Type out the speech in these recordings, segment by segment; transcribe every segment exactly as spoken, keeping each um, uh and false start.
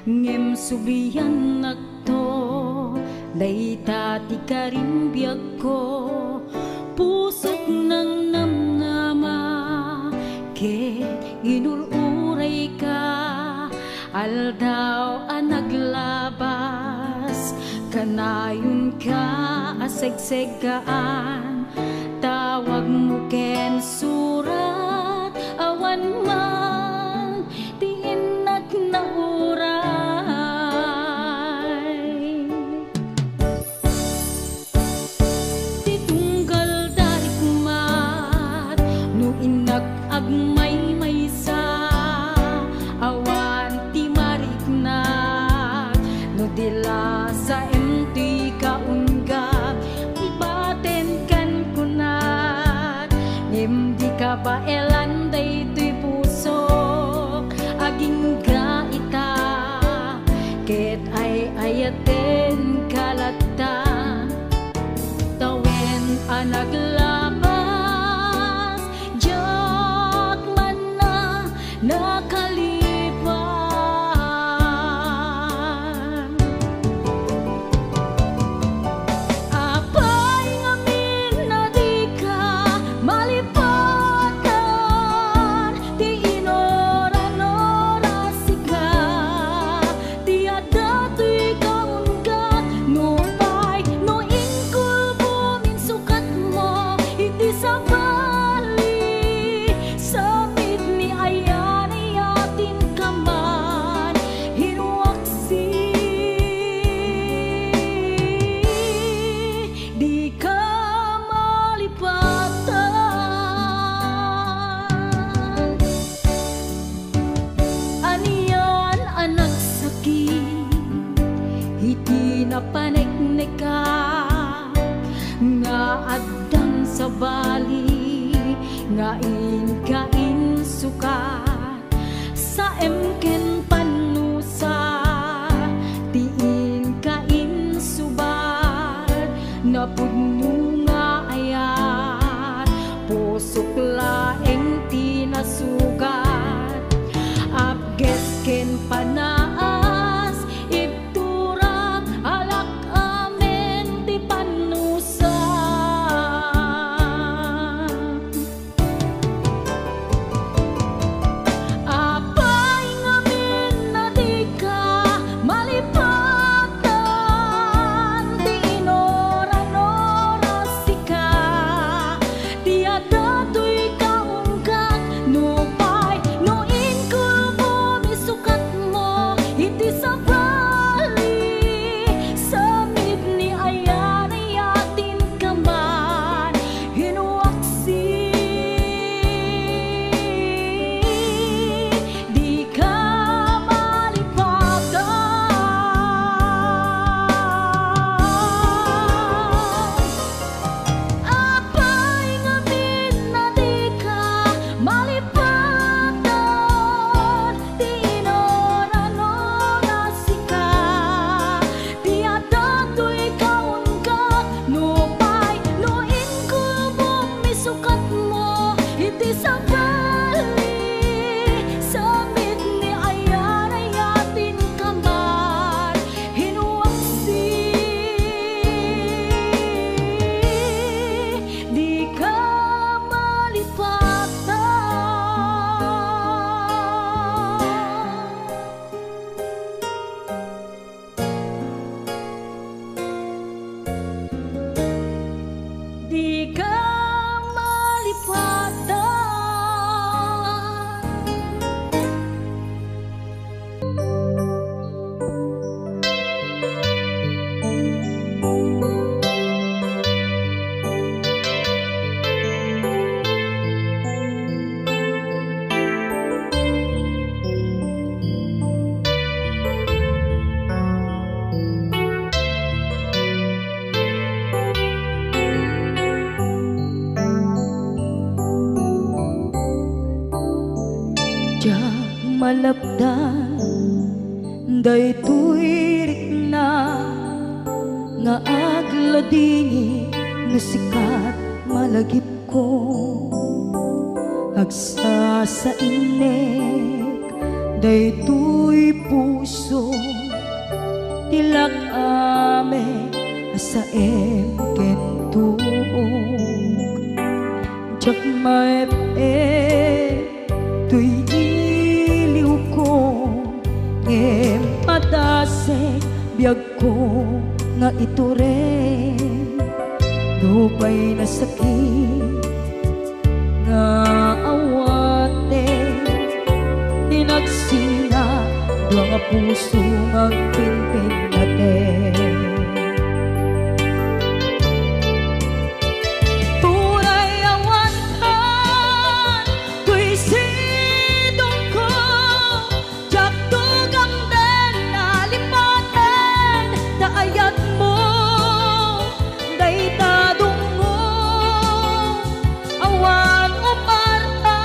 Ngem subliannakto, dayta ti karimbiagko, pusok nangnamnama, ket inur-urayka, aldaw a naglabas, kanayonka a segseggaan, tawagmo ken surat, awan man ti innak nauray. Ti tunggal da rikmat no innak agmaymaysa, awan ti mariknak no di la saem ti kaunggat. Baten ken kunak, ngem di kabaelan daytoy pusok, agingga ita, ket ay-ayatenka latta. Tawen a naglabas, diak man a nakalipat. Apay ngamin a dika malipatan, ti inuran-urasika, ti adda toy kaunggat, nupay no inkulbom insukatmo iti sabali, samit ni ayan-ayatenka man, hinuaksi, dika malipatan. Anian a nagsakit iti napaneknekak nga addan sabali nga inka insukat, saem ken pannusa ti inka insubat, napudno nga ayat, pusok laeng ti nasugat, apges ken panaas, ibturak, alak amin ti pannusa. Apay ngamin a dika malipatan, ti inuran-urasika, ti adda toy kaunggat, nupay no inkulbom isukatmo iti sabali, samit ni ayan-ayatenka man, hinuaksi, dika malipatan. Apay ngamin a dika malipatan, ti inuran-urasika, ti adda toy kaunggat, nupay no inkulbom isukatmo iti sabali, samit ni ayan-ayatenka man, hinuaksi, dika malipatan. Dika malipatan. Diak malapdan daytoy rikna nga agladingit no sikat malagipko. Agsasainek daytoy puso Ti lak-am a saem ken tuok, diak maep-ep toy iliwko, ngem padasek biagko nga itureng. Nupay nasakit nga awaten, ti nagsinga dua nga puso nga agpinpinnaten. Uray awan kan toy sidongko, diak tugamden a lipaten ta ayatmo dayta dungngo. Awan umarta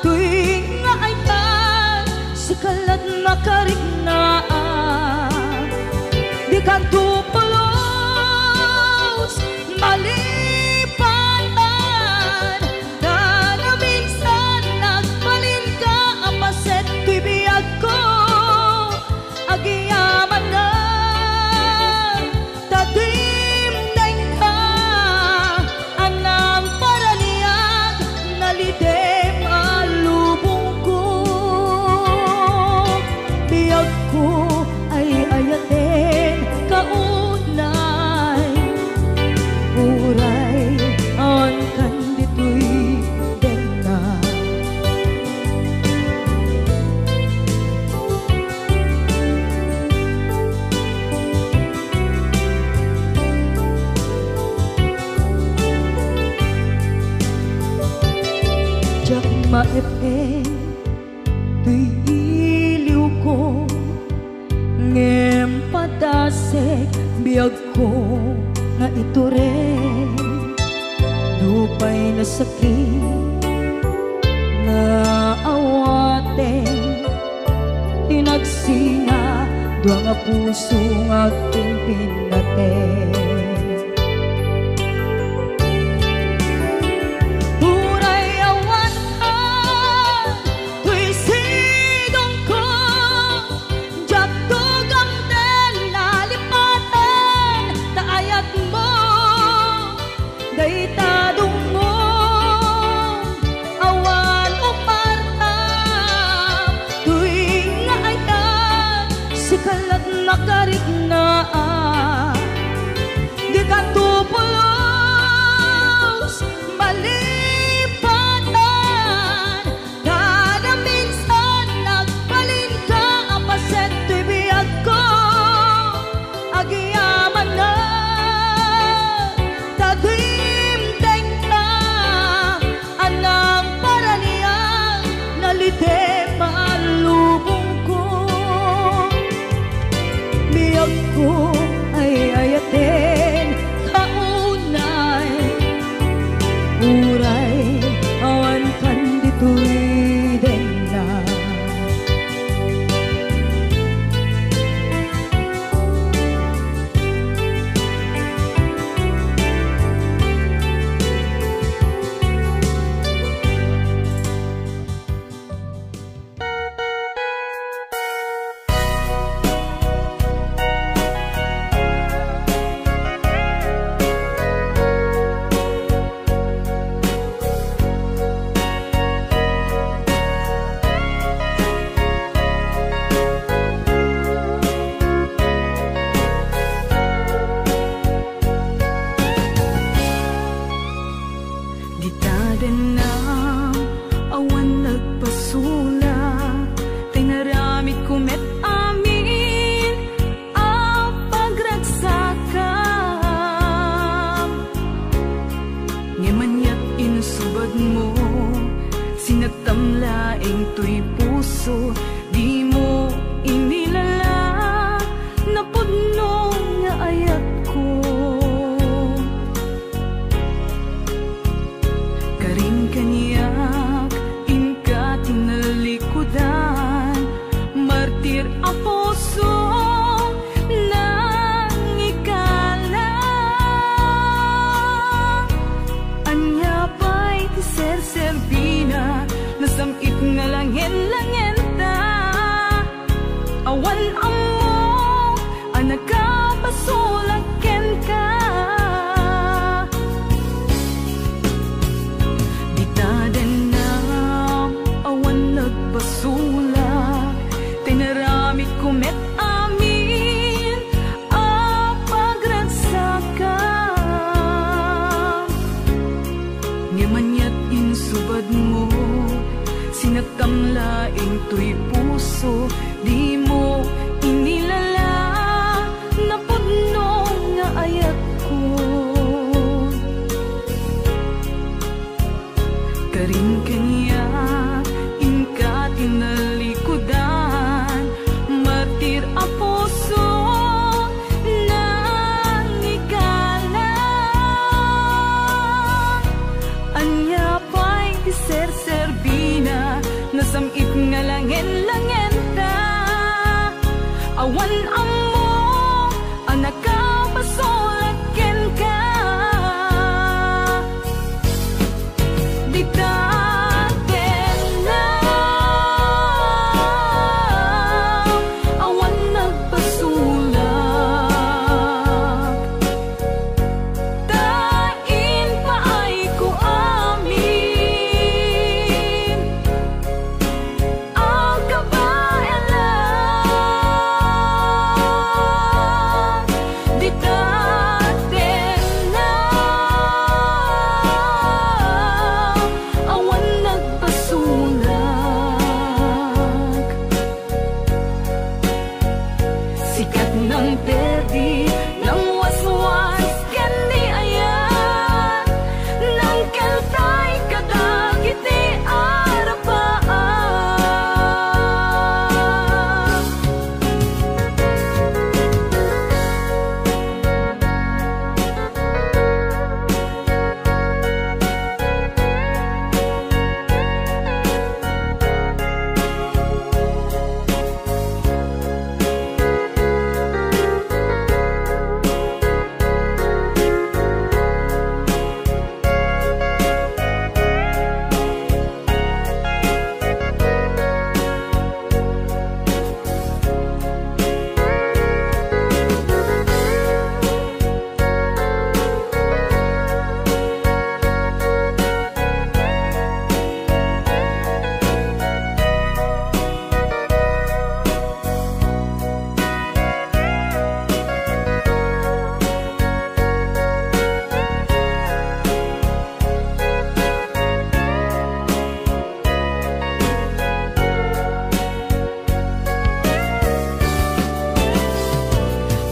toy nga ayat, sika la't makariknaak. Dikanto pulos malipatan, ta naminsan nagbalinka a paset toy biagko. Agyamanak ta dimdengka a nangparaniag, nalidem a lubongko. Biagko ay ayaten ka unay, uray awan kan ditoy denna. Diak maep-ep toy iliwko, ngem padasek biag ko nga itureng. Nupay nasakit nga awaten, ti nagsinga dua nga puso nga agpinpinnaten. Uray awan ka toy sidongko, diak tugamden a lipaten ta ayatmo dayta dungngo. Awan umarta toy nga ayat, sika la't makariknaak. Dikanto pulos malipatan, kada minsan nagbalinka a paset toy biagko. Agyamanak ta dimdengka a nangparaniag, nalidem a lubongko. Biagko ay ayaten ka unay, uray awan kan ditoy denna. Dita denna, awan nagpasola, ta inaramidko met amin a pagragsakam. Ngem aniat insubadmo, sinagtam laeng toy puso, dimo inilala, napudno nga ayatko. Karin kaniak, inka ti nalikudan, martir a puso, nangikala. Ania pay ti serserbina, nasam-it nga langen-langenta. Awan ammo Met amin a pagragsakam, ngem aniat insubadmo, sinaktam laeng toy puso, dimo inilala napudno nga ayatko. Karin kaniak, inka ti nalikudan, martir a puso, nangikala. Ania pay ti serserbina, nasam-it nga langen-langenta, awan ammo a nakapasulak kenka. Dita tengnga, awan nagpasulak. Ta impaayko amin a kabaelan. Dita tengnga, awan nagpasulak. Sikat nang perdi, nang waswas ken ni ayat, nang kaltay kadagiti arapaak.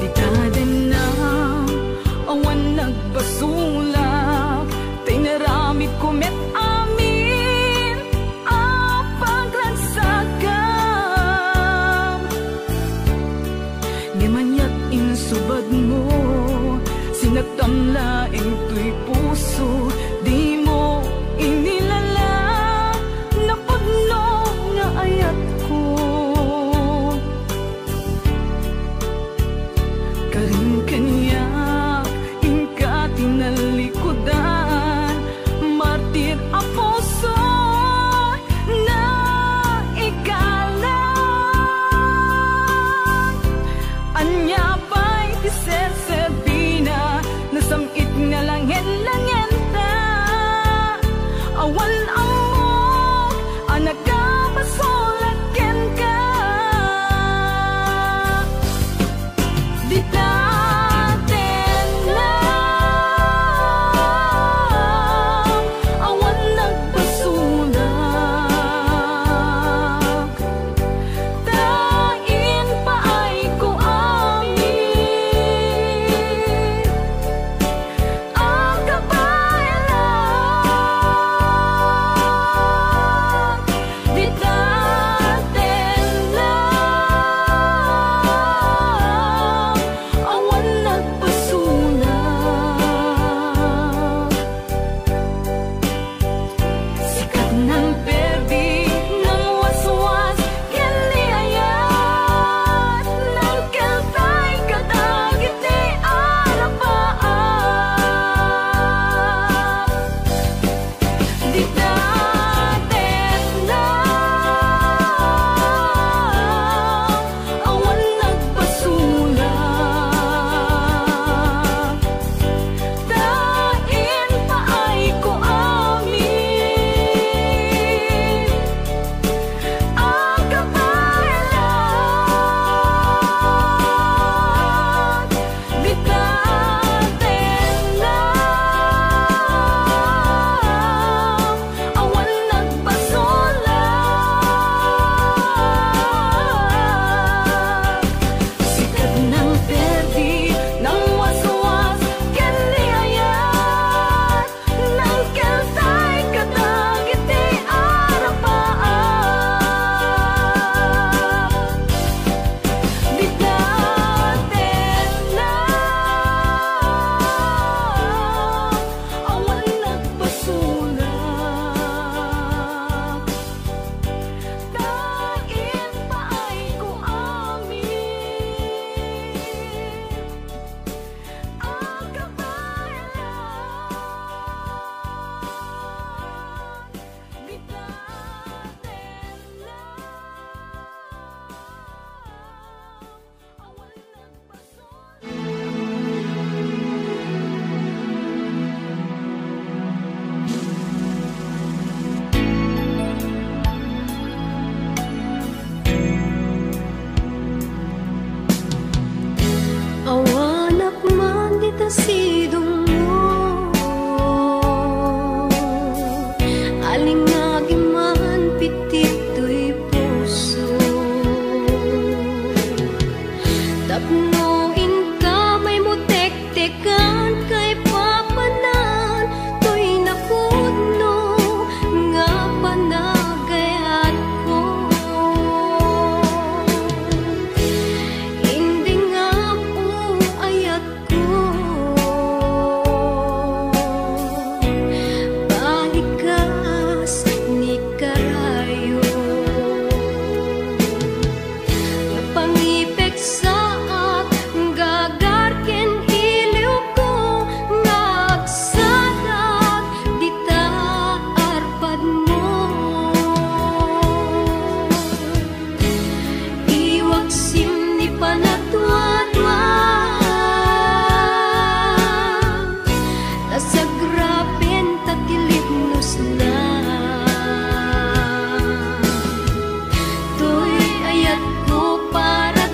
Dita tengnga, awan nagpasulak, ta inaramidko met amin a pagragsakam. Ngem aniat insubadmo, sinaktam laeng toy puso, dimo inilala napudno nga ayatko. Karin kaniak, inka ti nalikudan, martir a puso, naikalang. Ania pay ti serserbina, nasam-it nga langen-langenta. Tapno inka maimmutektekan kaipapanan, toy napudno nga panagayatko. Indengam, o ayatko, balikas ni karayo. Nga pangipeksaak, gagar ken iliwko, nga agsadak dita arpadmo. Iwaksim ni panagduadua, ta sagrapen ta ti libnosna. Toy ayatko para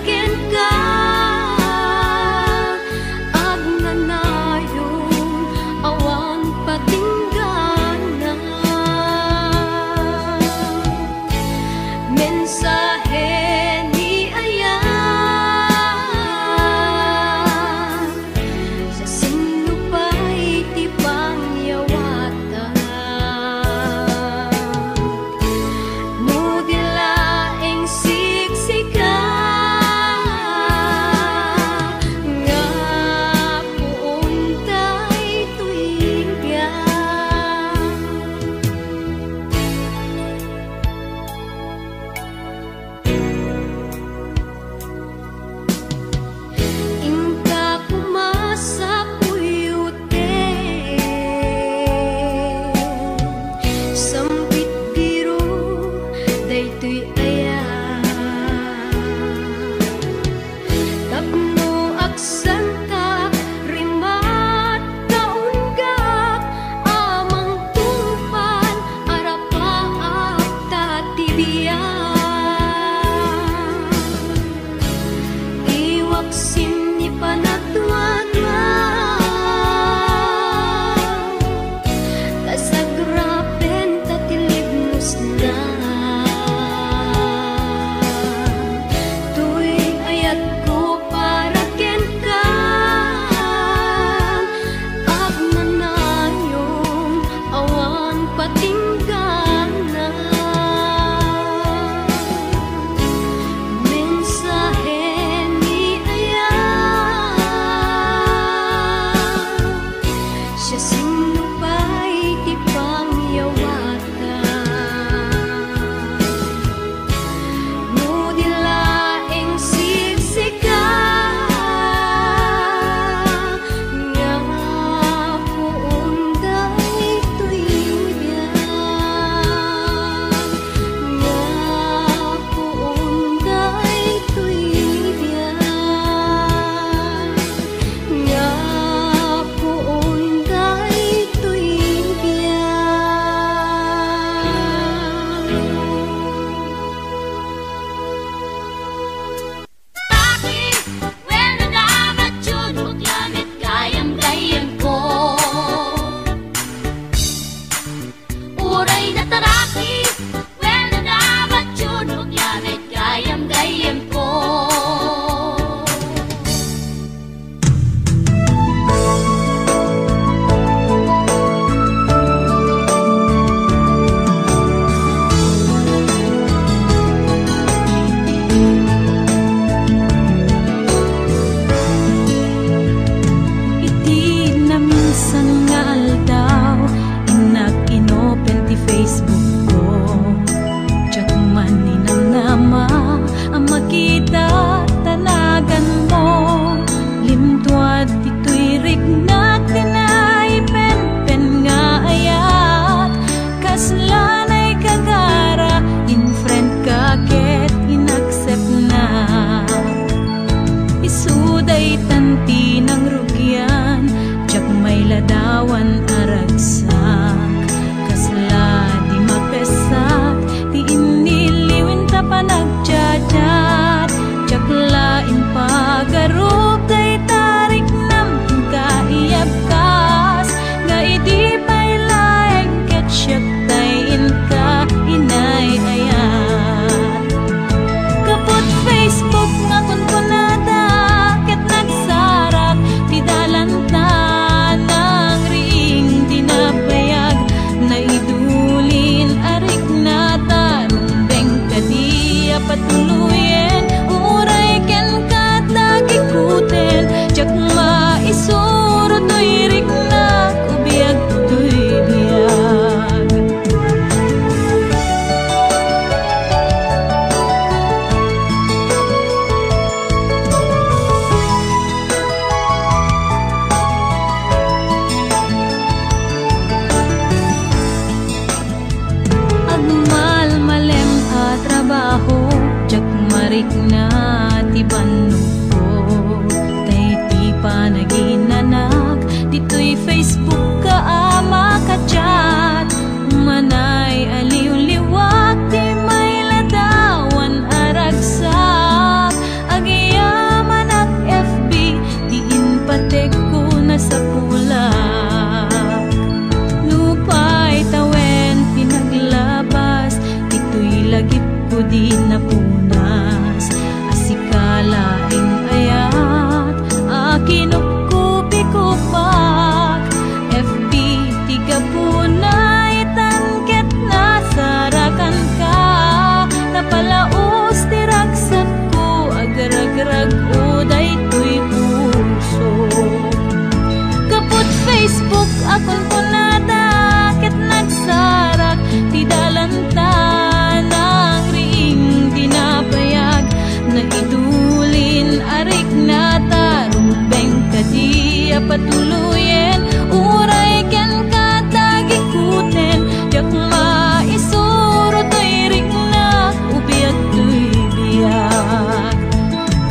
a kunkunada ket nagsarak ti dalanta, nangriing ti napayag, naidulin a riknata, rumbeng kadi a patuloyen, uray kenka tagikuten, diak maisuro toy riknak, ubiag toy biag.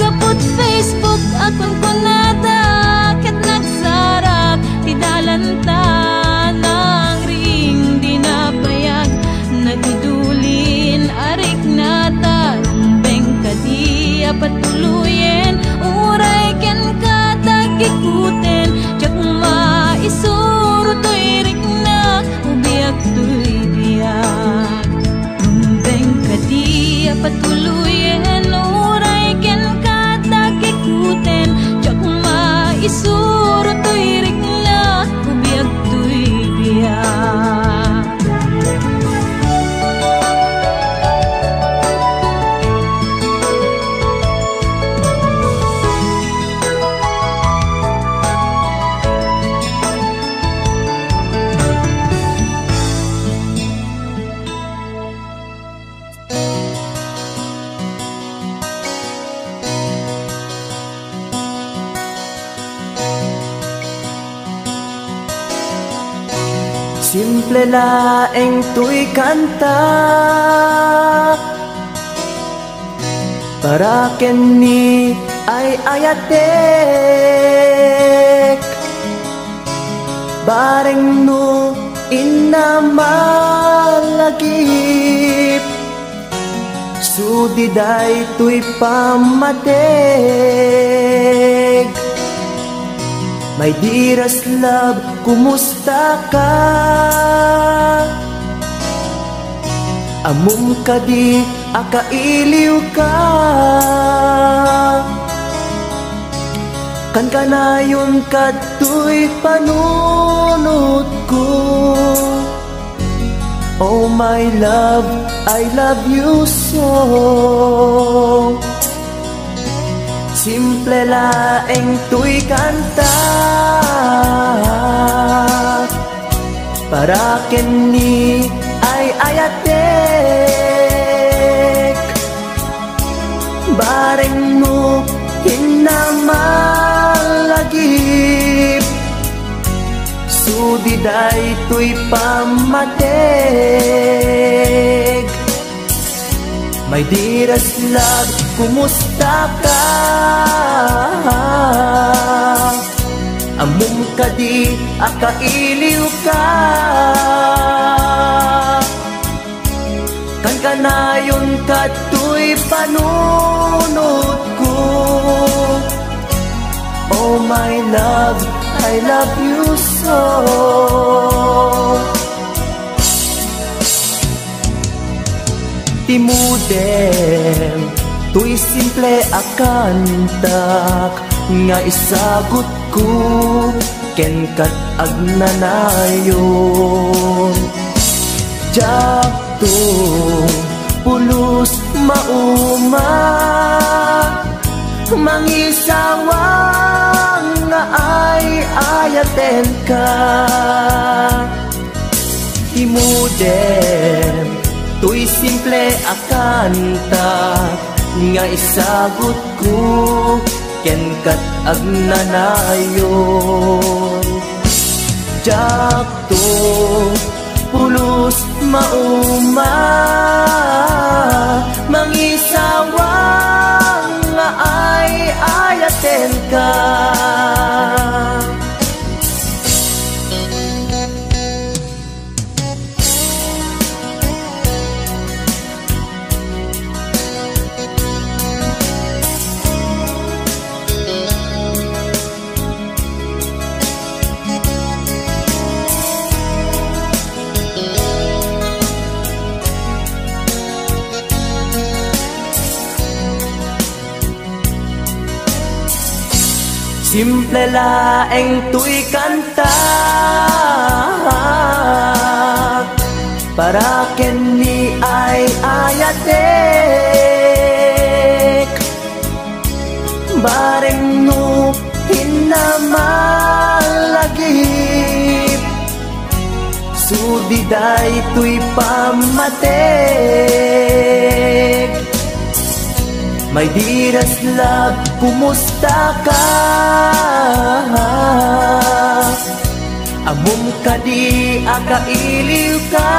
Gapu iti Facebook a kunkunada ket nagsarak ti dalanta, nangriing ti napayag, naidulin a riknata, rumbeng kadi a patuloyen, uray kenka tagikuten, diak maisuro toy riknak, ubiag toy biag. Rumbeng kadi a patuloyen, uray kenka tagikuten, diak maisuro toy riknak, ubiag toy biag. Simple laeng toy kanta para ken ni ay-ayatek. Bareng no inna malagip, sudi daytoy pammateg. My dearest love, kumusta ka? Ammom kadi a kailiwka? Kankanayon kadtoy panunotko. Oh my love, I love you so. Simple laeng toy kanta para ken ni ay-ayatek. Bareng no inna malagip, sudi daytoy pammateg. My dearest love, kumusta ka? Ammom kadi a kailiwka? Kankanayon kadtoy panunotko. Oh my love, I love you so. Ti modem toy simple a kantak nga isagutko kenka agnanayon. Diakto pulos mauma, mangisawang nga ay-ayatenka. Ti modem toy simple a kanta nga isagutko kenka agnanayon. Diakto pulos mauma, mangisawang nga ay-ayatenka. Simple laeng toy kanta para ken ni ay-ayatek. Bareng no inna malagip, Sudi daytoy pammatik. My dearest love, kumusta ka? Ammom kadi a kailiwka?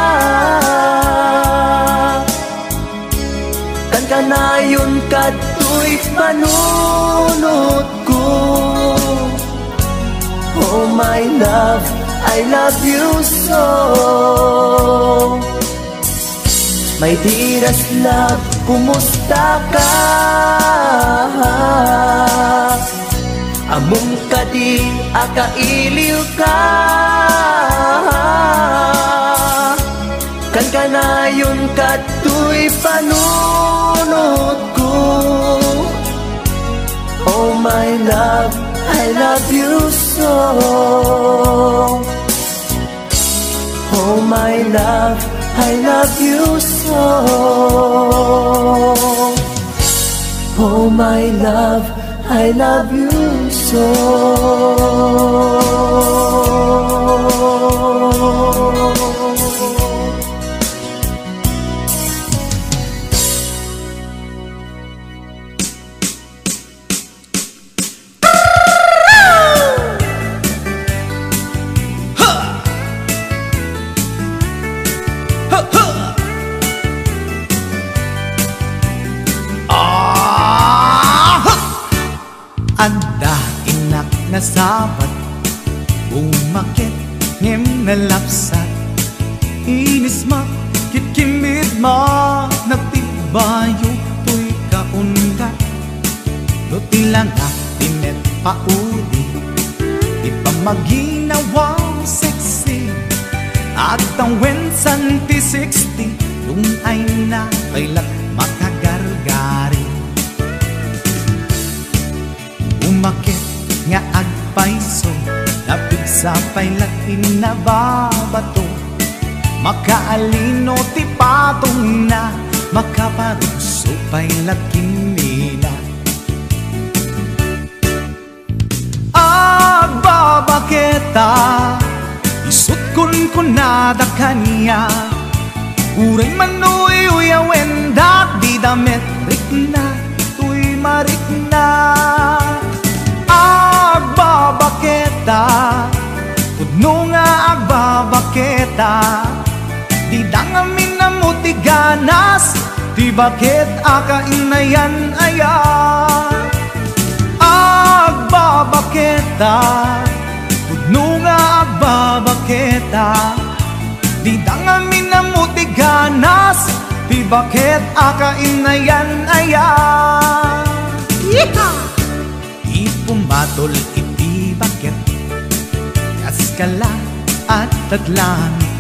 Kankanayon kadtoy panunotko. Oh my love, I love you so. My dearest love, kumusta ka? Ammom kadi a kailiwka? Kankanayon kadtoy panunotko. Oh my love, I love you so. Oh my love, I love you so. Oh my love, I love you so. Adda innak nasabat, bumaket ngem nalapsat. Inismak ket kimmidma, nagtibbayo toy kaundat. No ti langak ti met pauli, ti pammaginawa sexy, agtawen san ti sixty, dun ay na pay la makagargari. Umaket nga agpayso, napigsa pay la ti nababato. Makaalino ti patongna, makaparugso pay la kimmina. Agbabaketa, isut' kunkunada kaniak. Uray man uyuyawen da, dida met rikna toy marikna. Agbabaketa, pudno nga agbabaketa, dida ngamin ammo ti ganas, ti baket a kainayan aya. Agbabaketa, pudno nga agbabaketa, dida ngamin ammo ti ganas, ti baket a kainayan aya. Yeehaw! Ipumatol iti baket, kas kala, adda langit.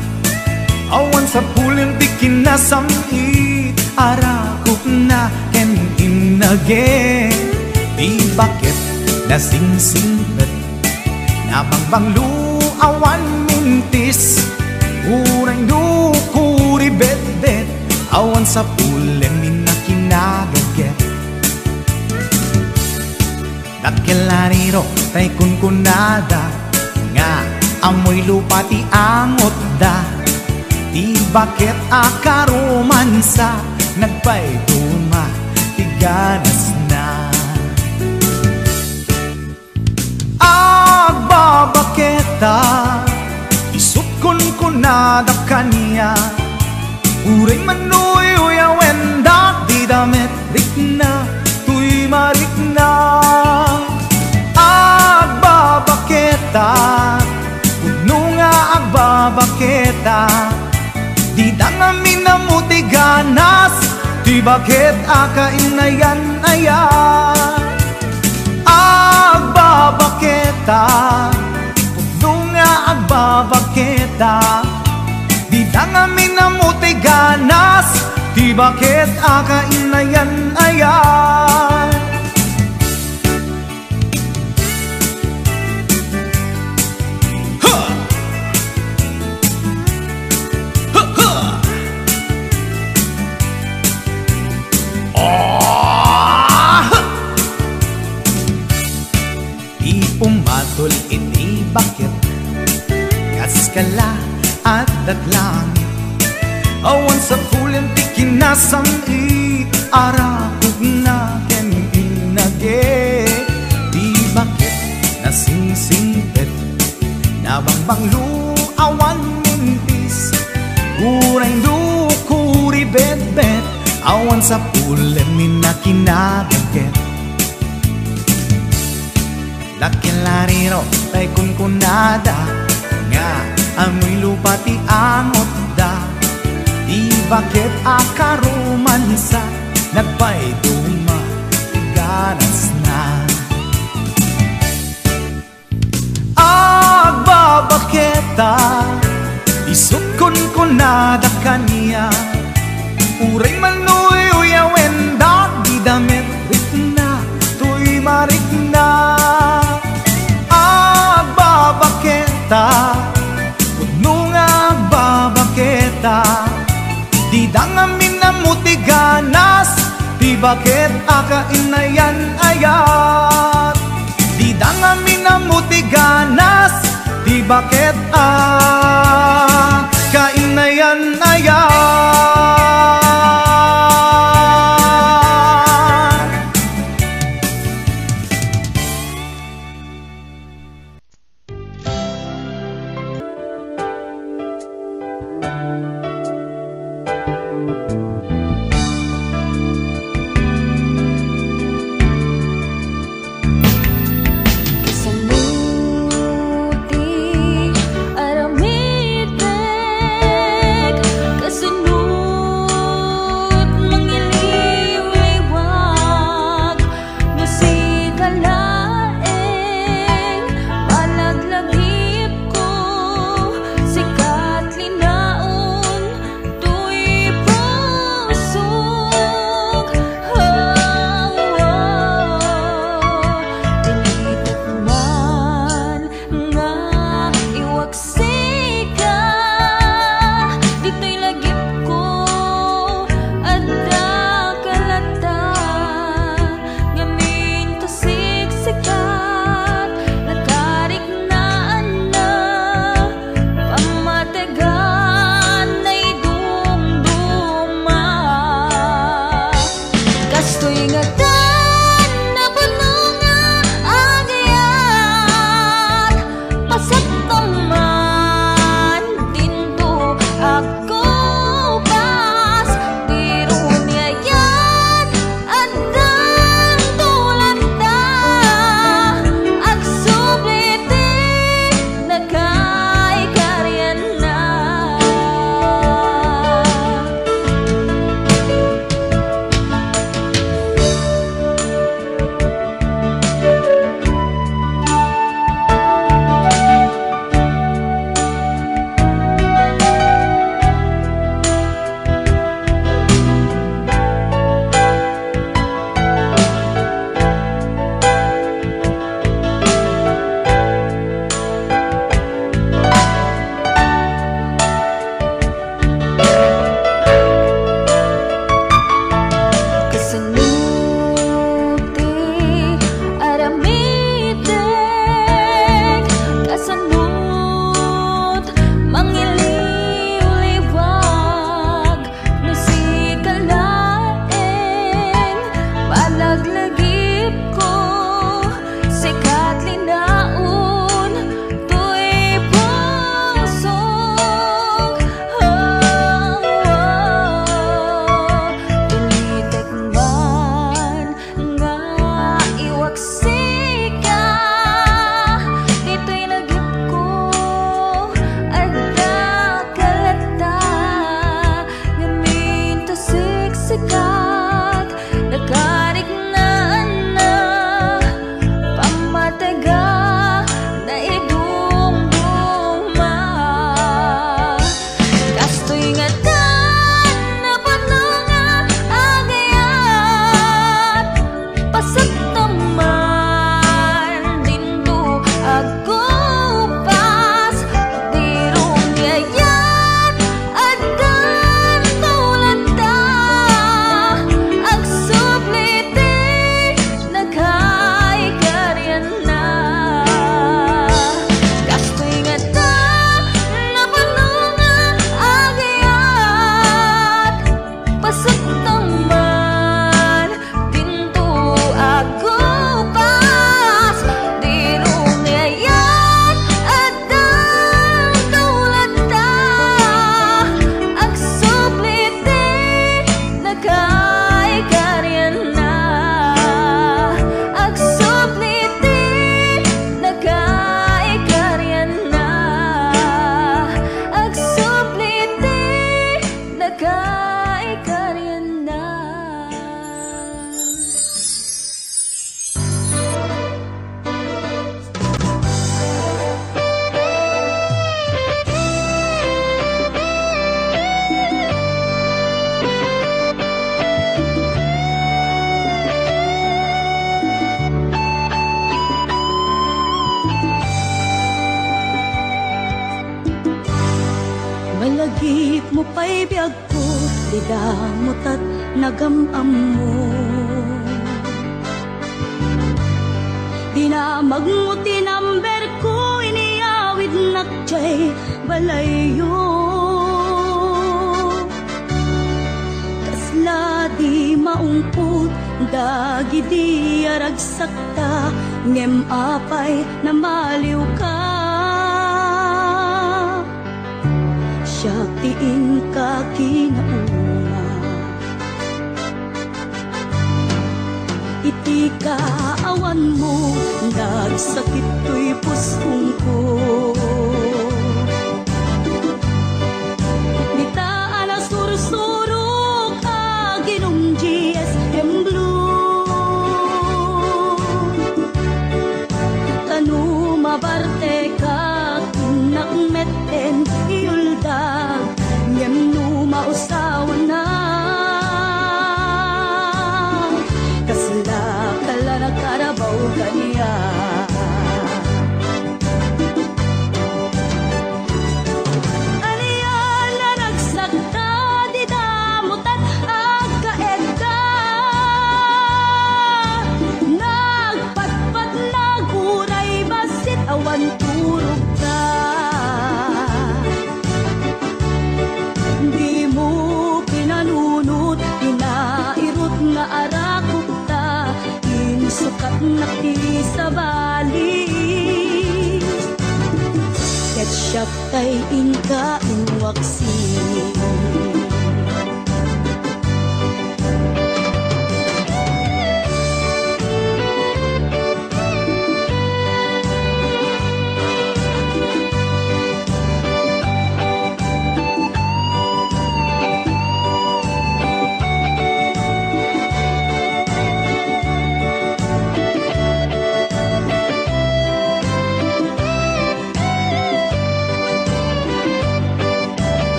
Awan sapulem ti kinasam-it, arakupna ken innaget. Ti baket nasingsingpet, nabangbanglo, awan mintis. Uray no kuribetbet, awan sapulem inna kinagaget. Dakkel a riro tay kunkunada nga ammoy lupa ti angotda. Ti baket a karomansa, nagpayduma ti ganasna. Agbabaketa, isut' kunkunada kaniak. Uray man uyuyawen da, dida met rikna toy marikna. Agbabaketa, pudno nga agbabaketa, dida ngamin ammo ti ganas, ti baket a kainayan aya. Agbabaketa, pudno nga agbabaketa, dida ngamin ammo ti ganas, ti baket a kainayan aya. Ha! Ha, ha! Ah! Ti umatol iti baket, kas kala, Adda langit, awan sapulem ti kinasam-it, arakupna ken innaget. Ti baket nasingsingpet, nabangbanglo, awan mintis, uray no kuribetbet, awan sapulem ni nakinabaket. Laken lariro tay kunkunada nga amoy lupa ti angotda. Ti baket a karumansa, nagpayduma ti ganasna. Agbabaketa, isut' kunkunada kaniak. Uray manuyuyawen dagiti damet, rikna toy marikna. Agbabaketa, pudno nga agbabaketa. Dida ngamin ammo ti ganas, ti baket a kainayan-ayat. Dida ngamin ammo ti ganas, ti baket a kainayan-ayat. Kasano ti Ipmo pay biagko, dida mo tat nagam-ammo. Dinamagmo ti number ko, iniyawidnak jay balayyo. Kasla di maungpot dagidi a ragsakta, ngem apay namaliwka? Siak ti inka kinauma. Iti kaawanmo, nagsakit toy puskongko. Dita a nasursurok, aginom G S M Blue. Ta no mabartekak, innak metten iuldag, ngem no mausawannak, kasla kala nakarabaw kaniak. Ania a ragsakta, dida mo tat agkaedda. Nagpatpatnak uray bassit awan turogta. Dimo pinanunot ti nairut nga arakopta, insukatnak ti sabali. Ket siak tay inka inwaksi.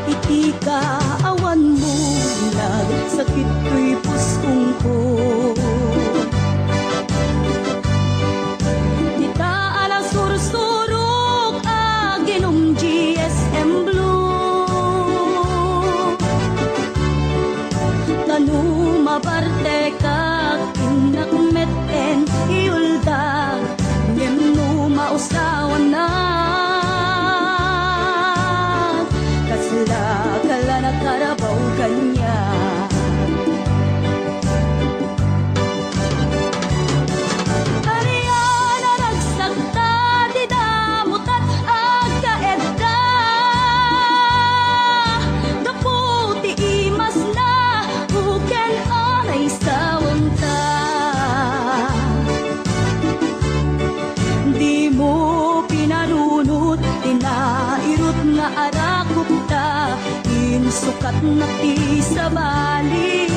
Iti kaawanmo, nagsakit toy puskongko. Dita a nasursurok, aginom G S M Blue. Ta no mabartekak, innak metten iuldag, ngem no mausawannak, kasla kala nakarabaw kaniak. Ania a ragsakta, dida mo tat agkaedda. Gapu ti imasna, uken a naisawangta. Dimo pinanunot ti nairut nga arakopta, insukatnak ti sabali.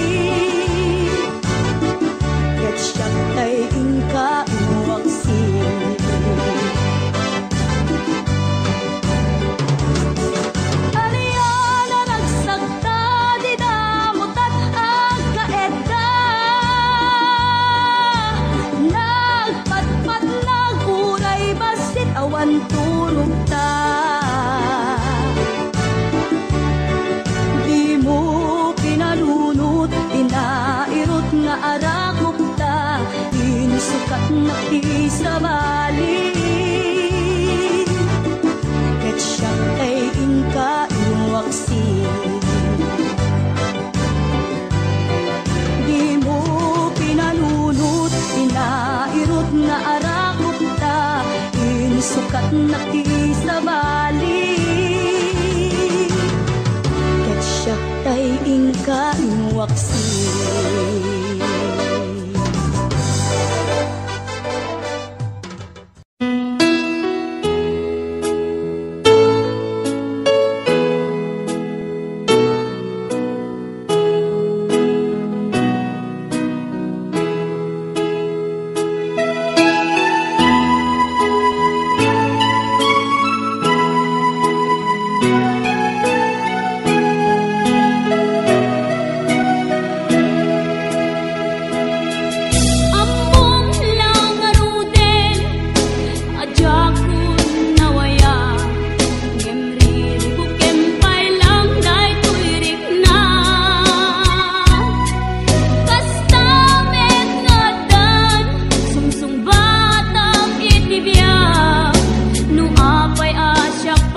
Ket siak tay inka inwaksi. Ania a ragsakta, dida mo tat agkaedda. Nagpatpatnak uray bassit awan turogta. Dimo pinanunot ti nairut nga arakopta, insukatnak ti sabali. Ket siak tay inka inwaksi. Dimo pinanunot ti nairut nga arakopta, insukatnak ti sabali. Ket siak tay inka inwaksi.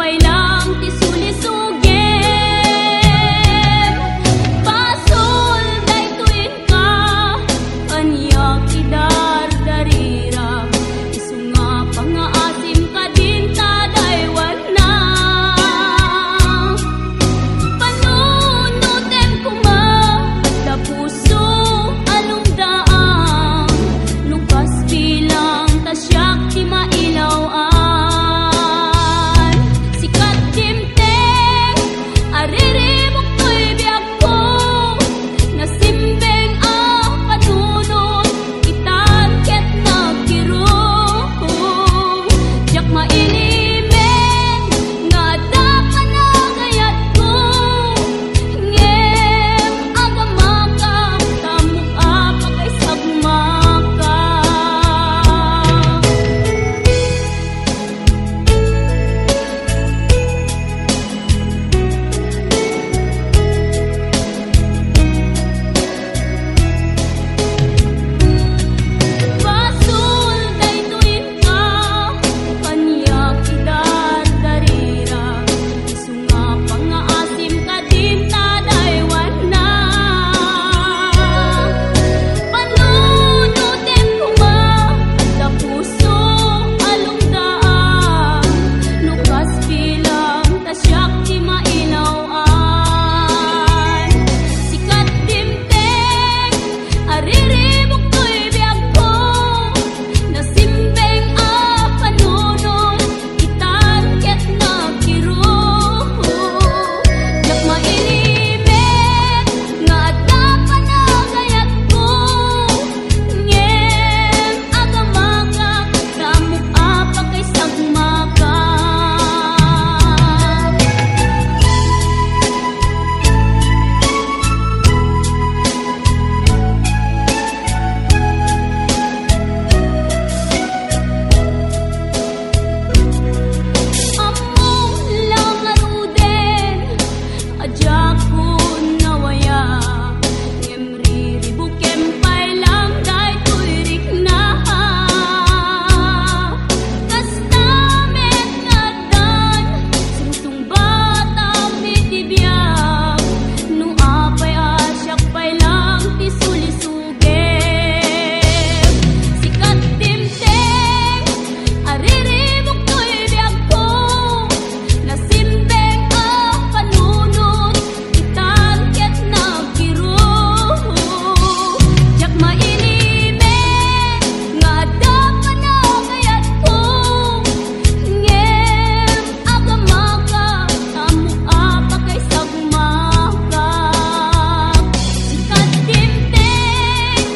Pailang ti sulisugem, basol daytoy inka, aniak idardarira, isu nga pangaasim kadin ta daywanna. Panunotem koma, da puso a lumdaang, no kas bilang ta siak ti mailaw-an. Sikat dimteng, ariribuk toy biagko, nasimbeng a panunot, itan ket nagkiruk. Diak mailimed nga adda panagayatko, ngem agamaka, tamok a pakaisagmaka. Basol daytoy inka, kaniak idardarira, isu nga pangaasim kadin ta daywanna. Panunotem koma, da puso a lumdaang, no kas bilang ta siak ti mailaw-an. Sikat dimteng, ariribuk toy biagko, nasimbeng a panunot, itan ket nagkiruk. Diak mailimed nga adda panagayatko, ngem agamaka, tamok a pakaisagmaka. Ammom la ngaruden a diakon nawaya, ngem riribukem pay lang daytoy rikna. Kasta met nga addan sungsungbatam iti biag, no apay a siak pay lang ti sulisugem. Sikat dimteng, ariribuk toy biagko, nasimbeng a panunot, itan ket nagkiruk. Diak mailimed nga adda panagayatko, ngem agamaka, tamok a pakaisagmaka. Sikat dimteng,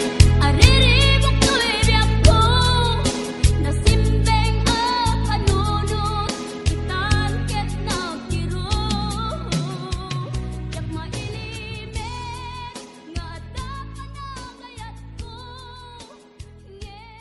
ariribuk toy biagko, nasimbeng a panunot, itan ket nagkiruk. Diak mailimed nga adda panagayatko, ngem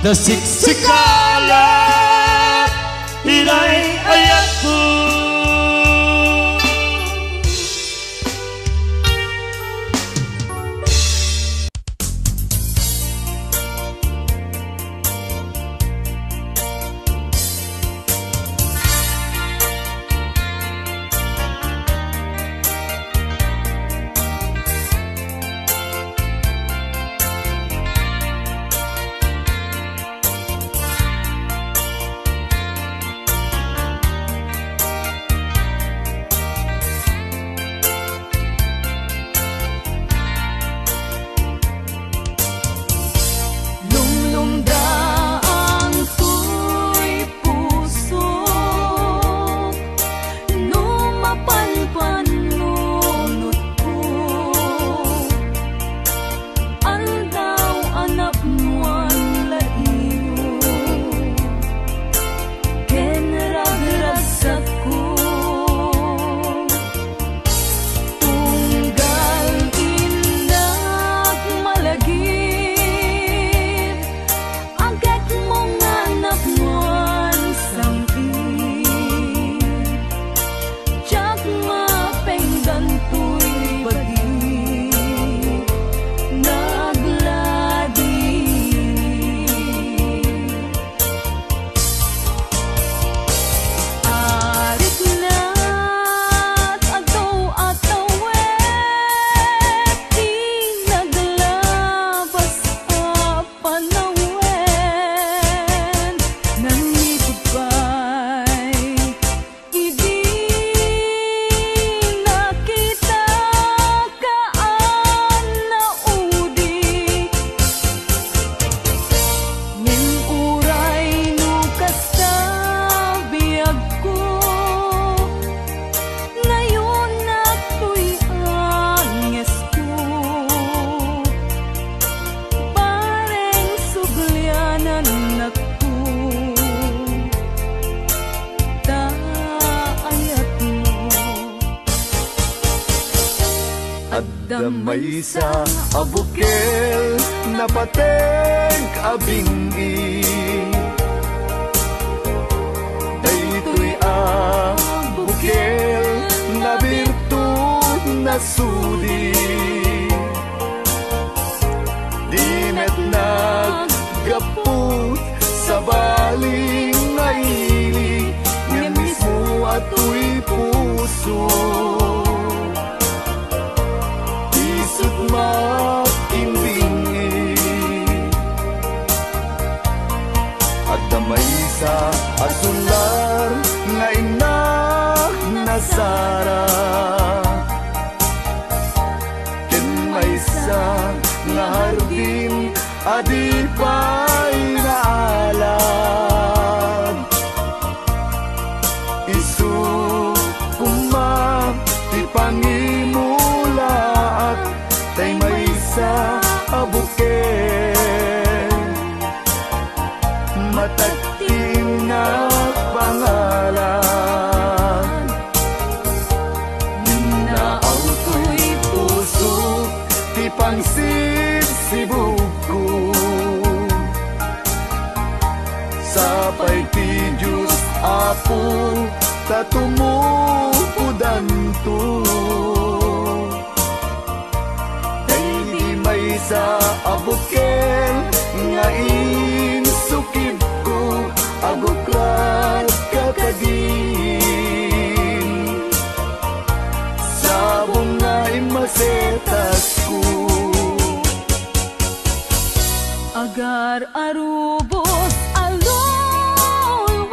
Nasiksikalan, inay, ayatko. Adda maysa a bukel, napateg a bing-i. Daytoy a bukel, nabirtud, nasudi. Di met naggapu, sabali nga ili, ngem mismo a toy puso. Isut' makimbing-i. Adda maysa a sular nga innak nasara, ken maysa nga hardin a di pay naalad. Isu koma ti pangimulaak, tay maysa a bukel, matagting a pangalan. Dinna awtoy puso ti pangsibsibugko. Sapay ti Dios, Apo, ta tumupodanto. Daydi maysa a bukel nga insukibko, aguklad ka kadi. Sabong nga immasetasko. Agar a rubos a lulwang,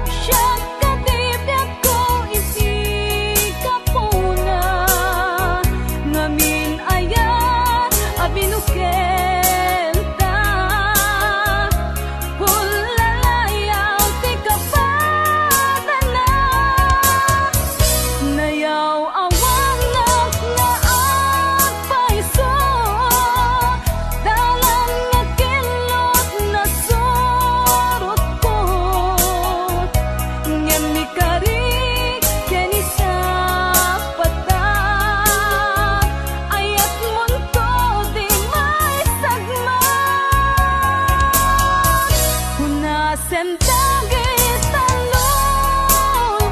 siak ti biagko iti gapuna. Ngamin aya a binukelta, pullalayaw ti kapadana. Nayaw-awangak nga agpayso, dalan nga kinlot nasurotko. Ngem ni Kari ken ni Sapata, ayatmonto dimay sagmat. Hunasen dagita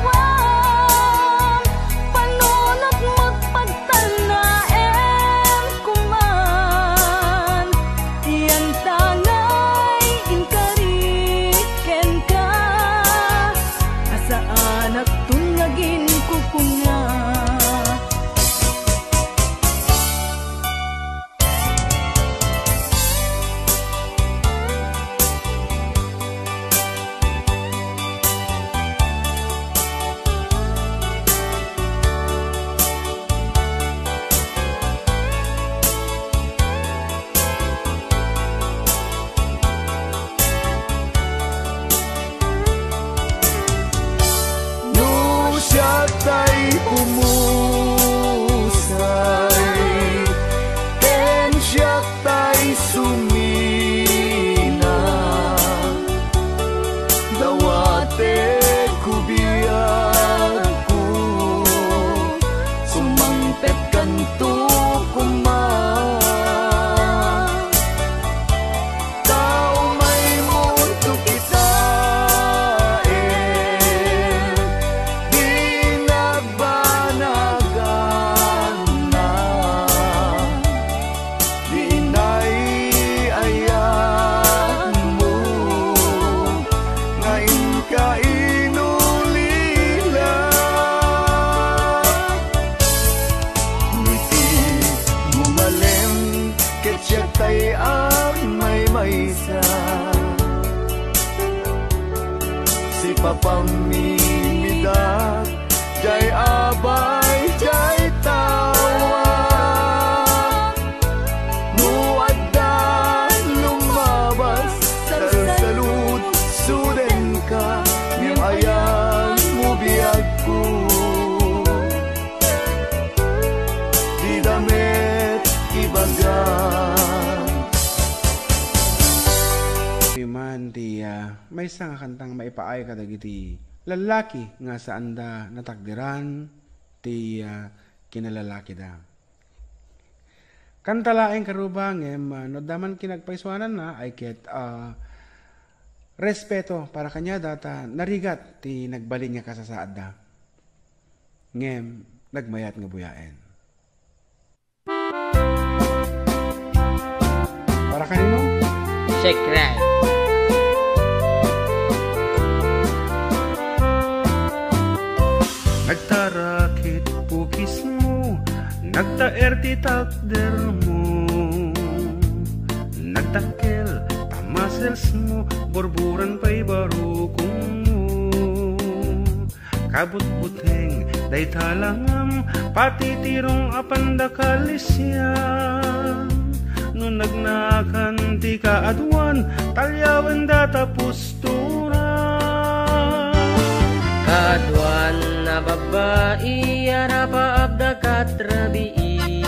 luluam, panunotmo pagtalnaem koman. Yantangay inkari kenka, a saanakton nga aginkukuna. No siak tay pumusay, ken siak tay sumina, dawatek ko biagko, sumangpetkanto koma. Ta umaymonto kitaen, di nagbanaganna, di inay-ayatmo nga inka inulila. Ngem ti mo malem, ket siak tay agmaymaysa. Sipapamimidak, jay abay, jay tawa. No adda lumabas, salsaludsudenka, ngem ayanmo biagko. Dida met ibaga. Piman ti, ah, maysa nga kantang maipaay kadagiti lallaki nga saanda natakderan ti, ah, kinalalakida. Kanta laeng karuba, ngem, ah, no adda man kinagpaysuananna, ay ket, ah, respeto para kaniada ta narigat ti nagbalin nga kasasaadda. Ngem, nagmayat nga buyaen. Para kanino? Shake Ride. Nagtarakit pukismo, nagtaer ti takdermo. Nagdakkel ta musclesmo, burburan pay barukongmo. Kabutbuteng dayta langam, patitirong a panda kalisian. No nagnakan ti kaaduan, talyawen data pusturan. Kaaduan a babbai, arapaap da katrabii.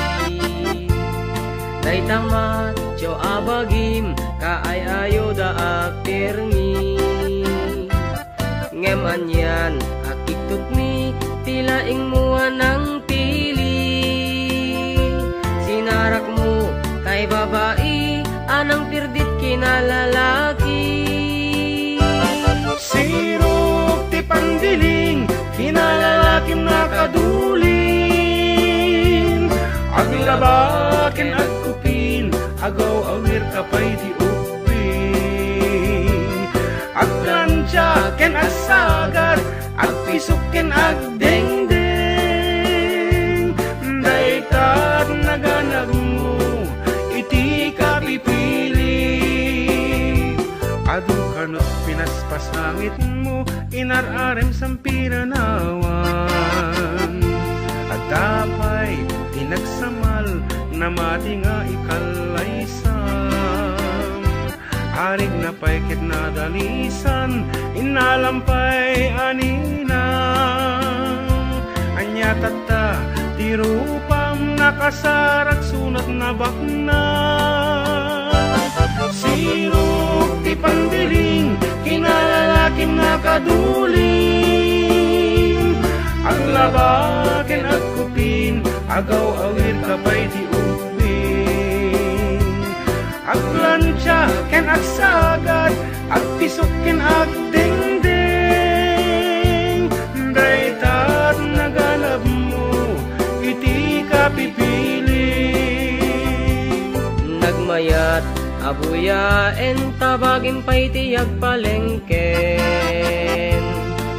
Dayta macho a bagim, kaay-ayo da a pirmi. Ngem anian a kiktutmi ti laingmo a nangpili. Sinarakmo tay babai a nangpirdit kinalalaki. Sirok ti pandiling, kinalalakim nakadulin. Aglaba ken agkupin, agaw-awir ka pay ti ubbing. Agplancha ken agsagad, agpisok ken agdengdeng. Dayta naganabmo iti kapipili. Adu kano pinaspasangitmo, inar-arem sampiranawan. Adda pay ti nagsamal, namati nga ikallaysan. Arigna pay ket nadalisan, innalam pay a ninang. Ania tatta ti rupam, nakasarak sunat nabaknang. Sirok ti pandiling, kinalalakim nakadulin. Aglaba ken agkupin, agaw-awir ka pay ti ubbing. Agplancha ken agsagad, agpisok ken agdengdeng. Dayta naganabmo iti kapipili. Nagmayat a buyaen ta bagim pay ti agpalengken.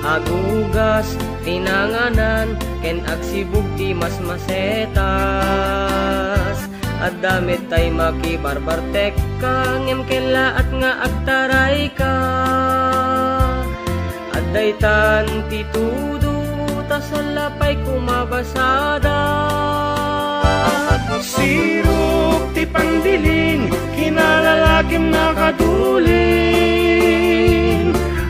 Agugas ti nanganan ken agsibug ti masmasetas. Adda met tay makibarbartekka, ngem kellaat nga agtarayka. Adda itan ti tudo, ta salla pay kumabasada. Sirok ti pandiling, kinalalakim nakadulin.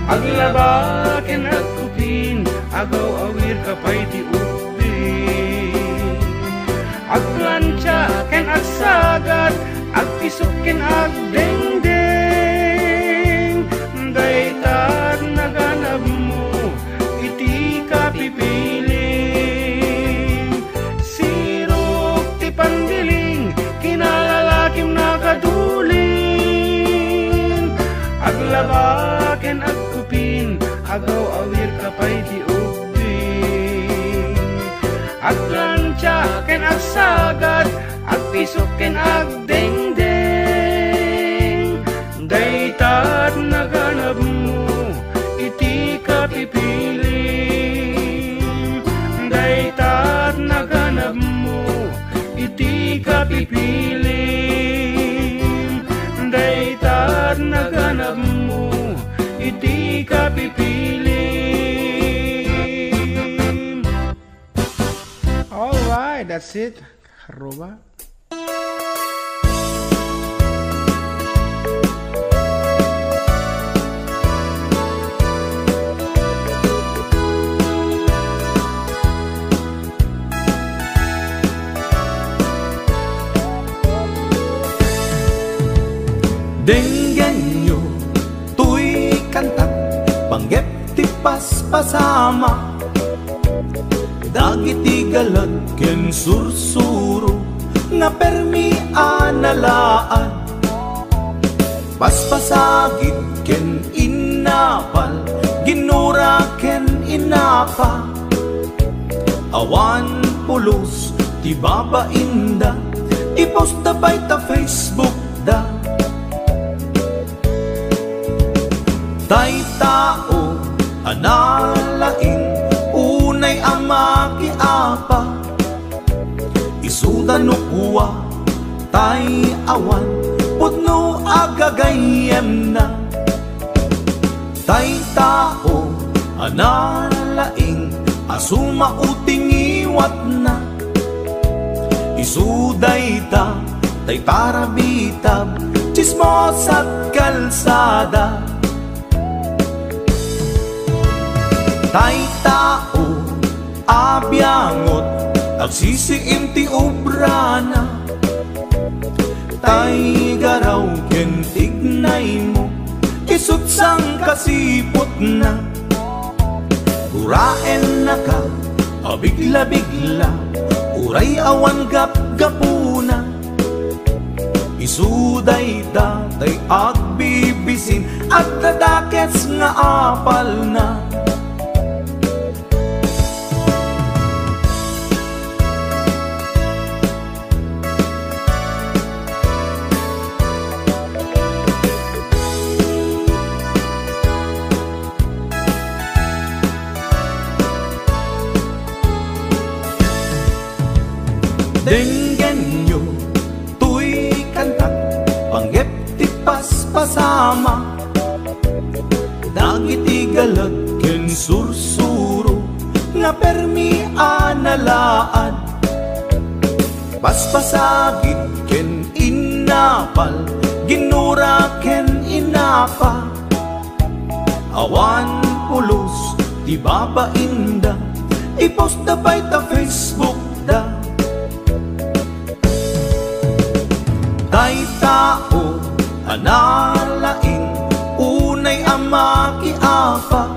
Aglaba ken agkupin, agaw-awir ka pay ti ubbing. Agplancha ken agsagad, agpisok ken agdengdeng. Dayta naganabmo iti kapipili. Sirok ti pandiling, kinalalakim nakadulin. Aglaba ken agkupin, agaw-awir ka pay ti ubbing. Agplancha ken agsagad, agpisok ken agdengdeng. Dayta naganabmo iti kapipili. Dayta naganabmo iti kapipili. Dayta naganabmo iti kapipili. All right, that's it. Karuba. Denggenyo toy kantak, panggep ti paspasama. Dagiti galag ken sursuro nga permi a nalaad, paspasagid ken innapal, ginura ken inapa. Awan pulos ti babainda, i-postda pay ta Facebookda. Tay tao a nalaing, unay a makiapa, isuda no kua, tay awan pudno a gagayyemna. Tay tao a nalaing a sumao ti ngiwatna, isu dayta tay parabitab, tsismosa't kalsada. Tay tao a biangot, agsisiim ti obrana. Tay garaw ken tignaymo, isu't sangkasiputna. Guraennaka a bigla-bigla, uray awan gapgapuna. Isu dayta tay agbibisin, adda dakes nga apalna. Denggenyo toy kantak, panggep ti paspasama. Dagiti galag ken sursuro nga permi a nalaad, paspasagid ken innapal, ginura ken inapa. Awan pulos ti babainda, i-postda pay ta Facebookda. Tay tao a nalaing, unay a makiapa,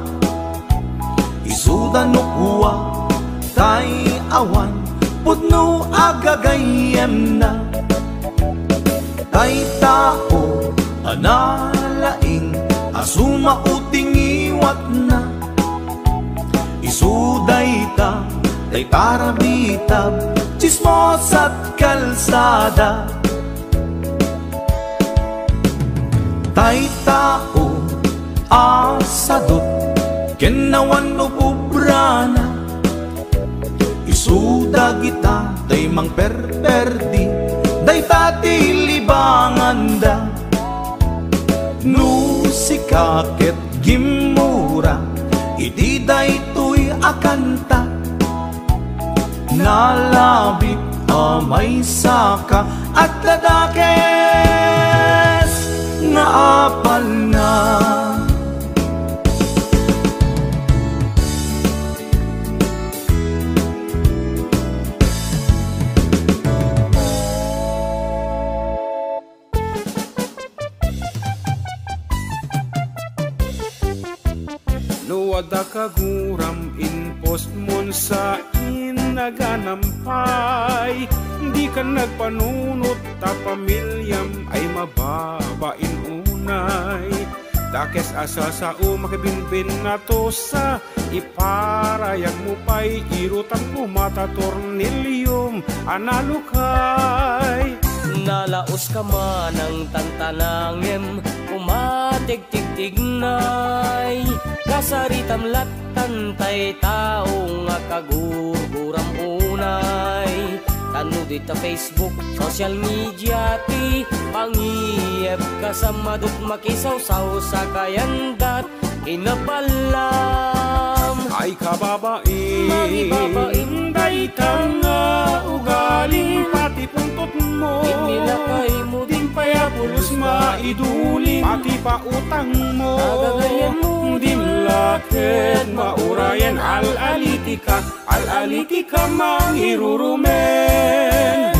isuda no kua, tay awan pudno a gagayyemna. Tay tao a nalaing a sumao ti ngiwatna, isu dayta tay parabitab, tsismosa't kalsada. Tay tao a sadut ken awan ububrana, isu dagita tay mangperperdi, dayta ti libanganda. No sika ket gimmura iti daytoy a kanta, nalabit a maysaka, adda dakes nga apalna. No adda kaguram, i-postmon sa innaganam pay. Dika nagpanunot ta pamiliam ay mababain unay. Dakes a sasao, makibinbin nato sa iparayagmo pay, irutan koma ta torniliom a nalukay. Nalaoska man ang tantanangem, umatigtigtignay. Kasaritam lattan tay tao nga kagurguram unay. Tanno dita Facebook, social media ti pangiyep, kasamadot makisawsaw sa kayandat. Inaballam. Ay kababain, maibabain dayta nga ugalim, pati puntotmo. Inilakaymo. Dimpay a pulos maiduling, pati pautangmo. Agagayanmo. Dimla ket maurayen, al-alitika. Al-alitika mangirurumen.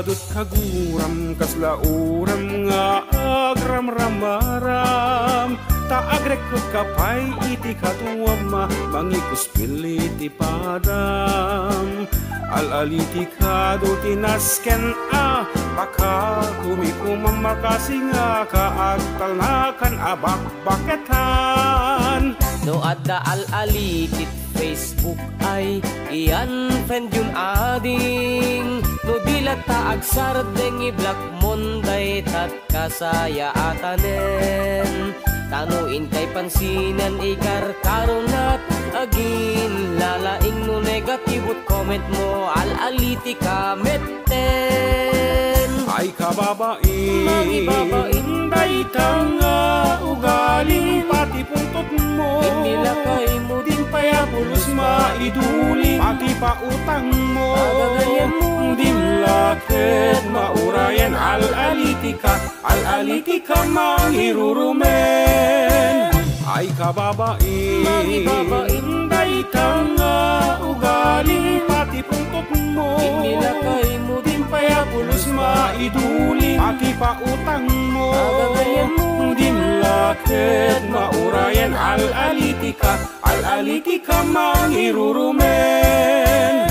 Dut kaguram, kasla uram nga agramramaram, ta agrekrut ka pay iti kaduam, mangikuspil iti padam. Al-aliti kadu ti nasken a pakakumikumam, makasi nga ka agtalnakan a bakbaketan. No adda al-ali ti Facebook ay i-unfriend yun ading. No di latta agsardeng i-block mon daytat kasayaatanen. Tano intay pansinen ikarkaronat agin lalaing no negative comment mo al-aliti ka met ten. Ay kababain, mangibabain dayta nga ugaling pati pungtot mo. Inilakay mo din pay a pulos maiduling pati pautang mo. Agagayan mo. Dimla ket maurayen al-aliti ka, al-aliti ka mangirurumen. Ay kababain, mangibabain dayta nga ugaling pati pungtot mo. Inilakay mo din pay a pulos maiduling pati pautang mo. Agagayan mo. Dimla ket maurayen al-aliti ka, al-aliti ka mangirurumen.